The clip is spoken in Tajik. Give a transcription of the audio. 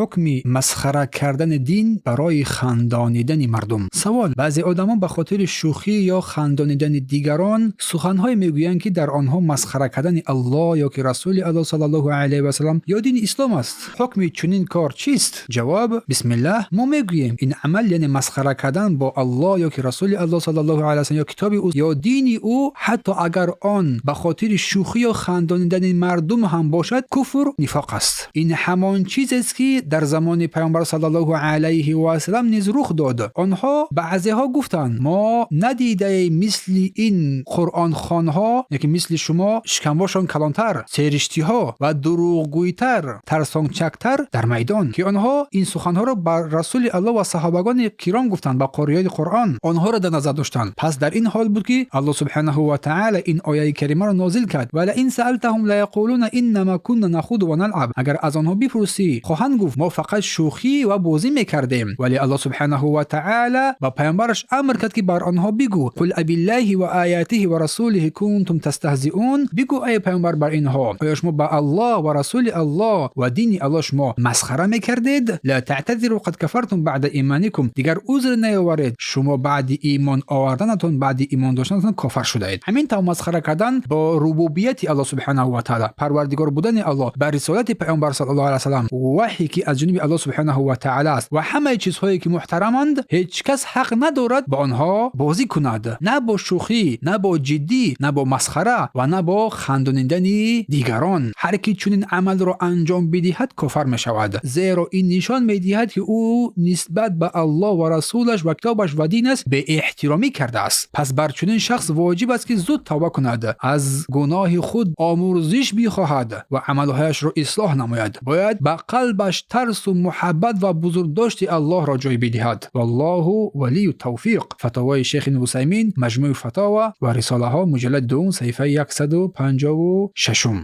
Ҳукми масхара кардани дин барои хандонидани мардум. Савол: баъзе одамон ба хотири шӯхӣ ё хандонидани дигарон суханҳое мегӯянд, ки дар онҳо масхара кардани Аллоҳ ё ки Расули Аллоҳ саллаллоҳу алайҳи васаллам ё дини ислом аст. Ҳукми чунин кор чист? Ҷавоб: бисмиллаҳ, мо мегӯем, ин амал, яъне масхара кардан бо Аллоҳ ё ки Расули Аллоҳ саллаллоҳу алайҳи васаллам ё китоби ӯ ё дини ӯ, ҳатто агар он ба хотири шӯхӣ ё хандонидани мардум ҳам бошад, куфр, нифоқ аст. Ин ҳамон чизест, ки дар замони Паёмбар саллаллоҳу алайҳи васаллам низ рух дод. Онҳо баъзеҳо гуфтанд: «Мо надидаем мисли ин қуръонхонҳо, яки мисли шумо шикамбошон калонтар, сериштиҳо ва дурӯғгӯйтар, тарсончактар дар майдон», ки онҳо ин суханҳоро ба Расули Аллоҳ ва саҳобагони киром гуфтанд, ба қориёни Қуръон онҳоро дар назар доштанд. Пас дар ин ҳол буд, ки Аллоҳ субҳанаҳу ва таъала ин ояи каримаро нозил кард: «Ва лаин саалтаҳум лаяқулуна иннама кунна нахуду ва налъаб». Агар аз онҳо бипурсӣ, хоҳанд гуфт: «Мо фақат шӯхӣ ва бозӣ мекардем». Вале Аллоҳ субҳанаҳу ва таъала ба паёмбараш амр кард, ки бар онҳо бигӯ: «Қул абиллаҳи ва оятиҳи ва расулиҳи кунтум тастаҳзиун». Бигӯ, эй паёмбар, бар инҳо: оё шумо ба Аллоҳ ва Расули Аллоҳ ва дини Аллоҳ шумо масхара мекардед? «Ла таътазиру қад кафартум баъда иманикум». Дигар узр наёваред, шумо баъди имон оварданатон, баъди имон доштанатон кофар шудаед. Ҳамин тавр масхара кардан бо рубубияти Аллоҳ субҳанаҳу ва таъала, парвардигор будани Аллоҳ, ба рисолати паёмбар саллаллоҳу алайҳи васаллам, ваҳйе ки аз ҷониби Аллоҳ субҳанаҳу ва таъала аст, ва ҳамаи чизҳое ки муҳтараманд, ҳеҷ кас ҳақ надорад ба онҳо бозӣ кунад, на бо шӯхӣ, на бо ҷиддӣ, на бо масхара ва на бо хандонидани дигарон. Ҳар ки чунин амалро анҷом бидиҳад, кофар мешавад, зеро ин нишон медиҳад, ки ӯ нисбат ба Аллоҳ ва Расулаш ва китобаш ва динаш беэҳтиромӣ кардааст. Пас бар чунин шахс воҷиб аст, ки зуд тавба кунад, аз гуноҳи худ омурзиш бихоҳад ва амалҳояшро ислоҳ намояд. Бояд ба қалбаш тарсу муҳаббат ва бузургдошти Аллоҳро ҷой бидиҳад. Валлоҳу валию тавфиқ. Фатовои шейх Ибн Усаймин, Маҷмӯи фатова ва рисолаҳо, муҷаллад дуввум, саҳифаи 156-ум.